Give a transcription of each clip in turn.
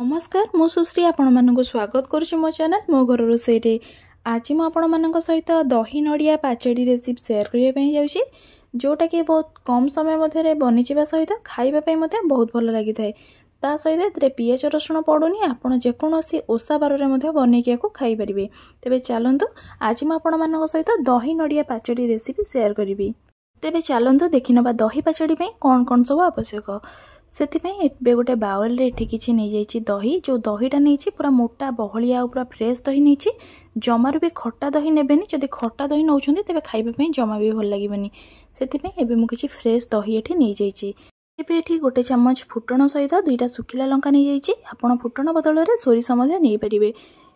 ନମସ୍କାର, ମୁଁ ସୁଶ୍ରୀ ଆପଣମାନଙ୍କୁ ସ୍ୱାଗତ କରୁଛି ମୋ ଚ୍ୟାନେଲ୍ ମୋ ଘର ରୋଷେଇରେ। ଆଜି ମୁଁ ଆପଣମାନଙ୍କ ସହିତ ଦହି ନଡ଼ିଆ ପାଚେଡ଼ି ରେସିପି ସେୟାର କରିବା ପାଇଁ ଯାଉଛି, ଯେଉଁଟାକି ବହୁତ କମ୍ ସମୟ ମଧ୍ୟରେ ବନିଯିବା ସହିତ ଖାଇବା ପାଇଁ ମଧ୍ୟ ବହୁତ ଭଲ ଲାଗିଥାଏ। ତା ସହିତ ଏଥିରେ ପିଆଜ ରସୁଣ ପଡ଼ୁନି। ଆପଣ ଯେକୌଣସି ଓଷା ବାରରେ ମଧ୍ୟ ବନେଇକି ୟାକୁ ଖାଇପାରିବେ। ତେବେ ଚାଲନ୍ତୁ, ଆଜି ମୁଁ ଆପଣମାନଙ୍କ ସହିତ ଦହି ନଡ଼ିଆ ପାଚେଡ଼ି ରେସିପି ସେୟାର କରିବି। ତେବେ ଚାଲନ୍ତୁ ଦେଖିନେବା ଦହି ପାଚେଡ଼ି ପାଇଁ କ'ଣ କ'ଣ ସବୁ ଆବଶ୍ୟକ। ସେଥିପାଇଁ ଏବେ ଗୋଟେ ବାଉଲରେ ଏଠି କିଛି ନେଇଯାଇଛି ଦହି। ଯେଉଁ ଦହିଟା ନେଇଛି, ପୁରା ମୋଟା ବହଳିଆ ଆଉ ପୁରା ଫ୍ରେଶ୍ ଦହି ନେଇଛି। ଜମାରୁ ବି ଖଟା ଦହି ନେବେନି। ଯଦି ଖଟା ଦହି ନେଉଛନ୍ତି, ତେବେ ଖାଇବା ପାଇଁ ଜମା ବି ଭଲ ଲାଗିବନି। ସେଥିପାଇଁ ଏବେ ମୁଁ କିଛି ଫ୍ରେଶ୍ ଦହି ଏଠି ନେଇଯାଇଛି। ଏବେ ଏଠି ଗୋଟେ ଚାମଚ ଫୁଟଣ ସହିତ 2ଟା ଶୁଖିଲା ଲଙ୍କା ନେଇଯାଇଛି। ଆପଣ ଫୁଟଣ ବଦଳରେ ସୋରିଷ ମଧ୍ୟ ନେଇପାରିବେ।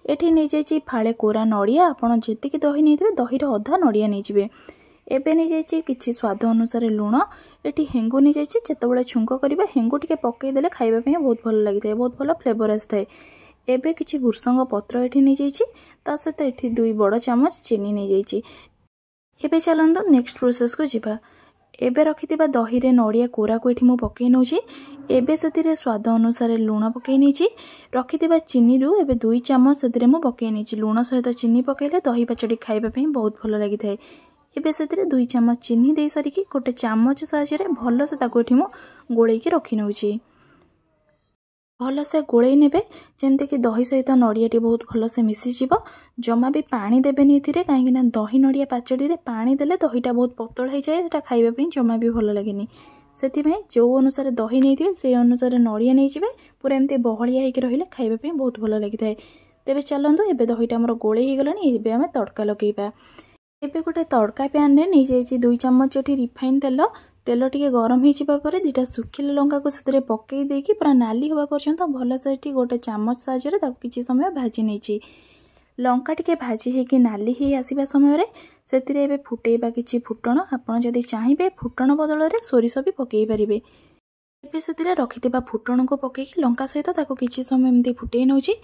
ଏଠି ନେଇଯାଇଛି ଫାଳେ କୋରା ନଡ଼ିଆ। ଆପଣ ଯେତିକି ଦହି ନେଇଥିବେ, ଦହିର ଅଧା ନଡ଼ିଆ ନେଇଯିବେ। ଏବେ ନେଇଯାଇଛି କିଛି ସ୍ୱାଦ ଅନୁସାରେ ଲୁଣ। ଏଠି ହେଙ୍ଗୁ ନେଇଯାଇଛି। ଯେତେବେଳେ ଛୁଙ୍କ କରିବେ, ହେଙ୍ଗୁ ଟିକେ ପକାଇଦେଲେ ଖାଇବା ପାଇଁ ବହୁତ ଭଲ ଲାଗିଥାଏ, ବହୁତ ଭଲ ଫ୍ଲେଭର ଆସିଥାଏ। ଏବେ କିଛି ଭୃସଙ୍ଗ ପତ୍ର ଏଠି ନେଇଯାଇଛି। ତା ସହିତ ଏଠି 2 ବଡ଼ ଚାମଚ ଚିନି ନେଇଯାଇଛି। ଏବେ ଚାଲନ୍ତୁ ନେକ୍ସଟ ପ୍ରୋସେସକୁ ଯିବା। ଏବେ ରଖିଥିବା ଦହିରେ ନଡ଼ିଆ କୋରାକୁ ଏଠି ମୁଁ ପକାଇ ନେଉଛି। ଏବେ ସେଥିରେ ସ୍ୱାଦ ଅନୁସାରେ ଲୁଣ ପକାଇ ନେଇଛି। ରଖିଥିବା ଚିନିରୁ ଏବେ 2 ଚାମଚ ସେଥିରେ ମୁଁ ପକାଇ ନେଇଛି। ଲୁଣ ସହିତ ଚିନି ପକାଇଲେ ଦହି ପାଚଡ଼ି ଖାଇବା ପାଇଁ ବହୁତ ଭଲ ଲାଗିଥାଏ। ଏବେ ସେଥିରେ 2 ଚାମଚ ଚିନି ଦେଇସାରିକି ଗୋଟେ ଚାମଚ ସାହାଯ୍ୟରେ ଭଲସେ ତାକୁ ଏଠି ମୁଁ ଗୋଳେଇକି ରଖି ନେଉଛି। ଭଲସେ ଗୋଳେଇ ନେବେ, ଯେମିତିକି ଦହି ସହିତ ନଡ଼ିଆଟି ବହୁତ ଭଲସେ ମିଶିଯିବ। ଜମା ବି ପାଣି ଦେବେନି ଏଥିରେ, କାହିଁକିନା ଦହି ନଡ଼ିଆ ପାଚଡ଼ିରେ ପାଣି ଦେଲେ ଦହିଟା ବହୁତ ପତଳା ହେଇଯାଏ, ସେଟା ଖାଇବା ପାଇଁ ଜମା ବି ଭଲ ଲାଗେନି। ସେଥିପାଇଁ ଯେଉଁ ଅନୁସାରେ ଦହି ନେଇଥିବେ, ସେଇ ଅନୁସାରେ ନଡ଼ିଆ ନେଇଯିବେ। ପୁରା ଏମିତି ବହଳିଆ ହେଇକି ରହିଲେ ଖାଇବା ପାଇଁ ବହୁତ ଭଲ ଲାଗିଥାଏ। ତେବେ ଚାଲନ୍ତୁ, ଏବେ ଦହିଟା ଆମର ଗୋଳେଇ ହେଇଗଲାଣି। ଏବେ ଆମେ ତଡ଼କା ଲଗେଇବା। ଏବେ ଗୋଟେ ତଡ଼କା ପ୍ୟାନ୍ରେ ନେଇଯାଇଛି 2 ଚାମଚ ଏଠି ରିଫାଇନ୍ ତେଲ। ତେଲ ଟିକେ ଗରମ ହେଇଯିବା ପରେ 2ଟା ଶୁଖିଲା ଲଙ୍କାକୁ ସେଥିରେ ପକାଇ ଦେଇକି ପୁରା ନାଲି ହେବା ପର୍ଯ୍ୟନ୍ତ ଭଲସେ ଏଠି ଗୋଟେ ଚାମଚ ସାହାଯ୍ୟରେ ତାକୁ କିଛି ସମୟ ଭାଜି ନେଇଛି। ଲଙ୍କା ଟିକେ ଭାଜି ହେଇକି ନାଲି ହେଇ ଆସିବା ସମୟରେ ସେଥିରେ ଏବେ ଫୁଟେଇବା କିଛି ଫୁଟଣ। ଆପଣ ଯଦି ଚାହିଁବେ, ଫୁଟଣ ବଦଳରେ ସୋରିଷ ବି ପକାଇ ପାରିବେ। ଏବେ ସେଥିରେ ରଖିଥିବା ଫୁଟଣକୁ ପକାଇକି ଲଙ୍କା ସହିତ ତାକୁ କିଛି ସମୟ ଏମିତି ଫୁଟେଇ ନେଉଛି।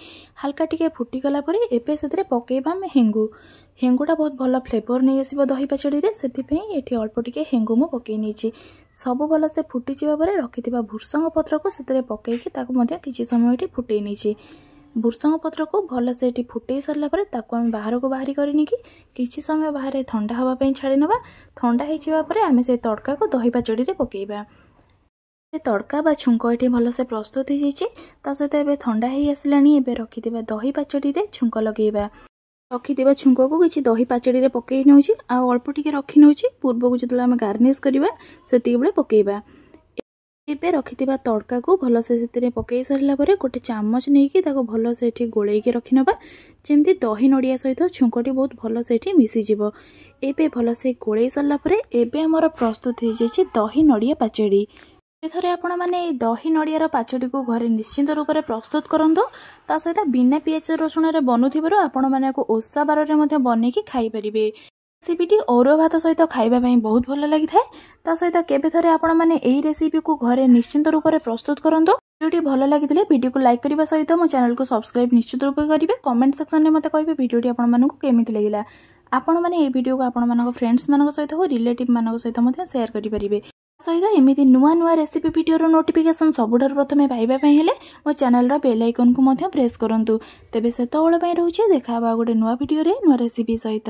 ହାଲକା ଟିକେ ଫୁଟିଗଲା ପରେ ଏବେ ସେଥିରେ ପକାଇବା ଆମେ ହେଙ୍ଗୁ। ହେଙ୍ଗୁଟା ବହୁତ ଭଲ ଫ୍ଲେଭର ନେଇ ଆସିବ ଦହି ପାଚଡ଼ିରେ, ସେଥିପାଇଁ ଏଠି ଅଳ୍ପ ଟିକେ ହେଙ୍ଗୁ ମୁଁ ପକାଇ ନେଇଛି। ସବୁ ଭଲସେ ଫୁଟିଯିବା ପରେ ରଖିଥିବା ଭୃସଙ୍ଗ ପତ୍ରକୁ ସେଥିରେ ପକାଇକି ତାକୁ ମଧ୍ୟ କିଛି ସମୟ ଏଠି ଫୁଟେଇ ନେଇଛି। ଭୃସଙ୍ଗ ପତ୍ରକୁ ଭଲସେ ଏଠି ଫୁଟେଇ ସାରିଲା ପରେ ତାକୁ ଆମେ ବାହାରକୁ ବାହାରି କରି ନେଇକି କିଛି ସମୟ ବାହାରେ ଥଣ୍ଡା ହେବା ପାଇଁ ଛାଡ଼ି ନେବା। ଥଣ୍ଡା ହେଇଯିବା ପରେ ଆମେ ସେଇ ତଡ଼କାକୁ ଦହି ପାଚଡ଼ିରେ ପକାଇବା। ତଡ଼କା ବା ଛୁଙ୍କ ଏଠି ଭଲସେ ପ୍ରସ୍ତୁତ ହେଇଯାଇଛି। ତା ସହିତ ଏବେ ଥଣ୍ଡା ହେଇ ଆସିଲାଣି। ଏବେ ରଖିଥିବା ଦହି ପାଚଡ଼ିରେ ଛୁଙ୍କ ଲଗେଇବା। ରଖିଥିବା ଛୁଙ୍କକୁ କିଛି ଦହି ପାଚଡ଼ିରେ ପକାଇ ନେଉଛି ଆଉ ଅଳ୍ପ ଟିକେ ରଖି ନେଉଛି, ପୂର୍ବକୁ ଯେତେବେଳେ ଆମେ ଗାର୍ନିସ୍ କରିବା ସେତିକି ବେଳେ ପକାଇବା। ଏବେ ରଖିଥିବା ତଡ଼କାକୁ ଭଲସେ ସେଥିରେ ପକାଇ ସାରିଲା ପରେ ଗୋଟେ ଚାମଚ ନେଇକି ତାକୁ ଭଲସେ ଏଠି ଗୋଳେଇକି ରଖିନେବା, ଯେମିତି ଦହି ନଡ଼ିଆ ସହିତ ଛୁଙ୍କଟି ବହୁତ ଭଲସେ ଏଠି ମିଶିଯିବ। ଏବେ ଭଲସେ ଗୋଳେଇ ସାରିଲା ପରେ ଏବେ ଆମର ପ୍ରସ୍ତୁତ ହେଇଯାଇଛି ଦହି ନଡ଼ିଆ ପାଚେଡ଼ି। ଥରେ ଆପଣମାନେ ଏଇ ଦହି ନଡ଼ିଆର ପାଚଡ଼ିକୁ ଘରେ ନିଶ୍ଚିନ୍ତ ରୂପରେ ପ୍ରସ୍ତୁତ କରନ୍ତୁ। ତା ସହିତ ବିନା ପିଆଜ ରସୁଣରେ ବନୁଥିବାରୁ ଆପଣମାନେ ଏହାକୁ ଓଷା ବାରରେ ମଧ୍ୟ ବନେଇକି ଖାଇପାରିବେ। ରେସିପିଟି ଅରୁଆ ଭାତ ସହିତ ଖାଇବା ପାଇଁ ବହୁତ ଭଲ ଲାଗିଥାଏ। ତା ସହିତ କେବେ ଥରେ ଆପଣମାନେ ଏଇ ରେସିପିକୁ ଘରେ ନିଶ୍ଚିନ୍ତ ରୂପରେ ପ୍ରସ୍ତୁତ କରନ୍ତୁ। ଭିଡ଼ିଓଟି ଭଲ ଲାଗିଥିଲେ ଭିଡ଼ିଓକୁ ଲାଇକ୍ କରିବା ସହିତ ମୋ ଚ୍ୟାନେଲକୁ ସବସ୍କ୍ରାଇବ୍ ନିଶ୍ଚିତ ରୂପେ କରିବେ। କମେଣ୍ଟ ସେକ୍ସନରେ ମୋତେ କହିବେ ଭିଡ଼ିଓଟି ଆପଣମାନଙ୍କୁ କେମିତି ଲାଗିଲା। ଆପଣମାନେ ଏହି ଭିଡ଼ିଓକୁ ଆପଣମାନଙ୍କ ଫ୍ରେଣ୍ଡସ୍ମାନଙ୍କ ସହିତ ହଉ, ରିଲେଟିଭ୍ମାନଙ୍କ ସହିତ ମଧ୍ୟ ସେୟାର କରିପାରିବେ। ସହିତ ଏମିତି ନୂଆ ନୂଆ ରେସିପି ଭିଡ଼ିଓର ନୋଟିଫିକେସନ୍ ସବୁଠାରୁ ପ୍ରଥମେ ପାଇବା ପାଇଁ ହେଲେ ମୋ ଚ୍ୟାନେଲର ବେଲ୍ ଆଇକନ୍କୁ ମଧ୍ୟ ପ୍ରେସ୍ କରନ୍ତୁ। ତେବେ ସେତେବେଳ ପାଇଁ ରହୁଛି, ଦେଖା ହେବା ଗୋଟେ ନୂଆ ଭିଡ଼ିଓରେ ନୂଆ ରେସିପି ସହିତ।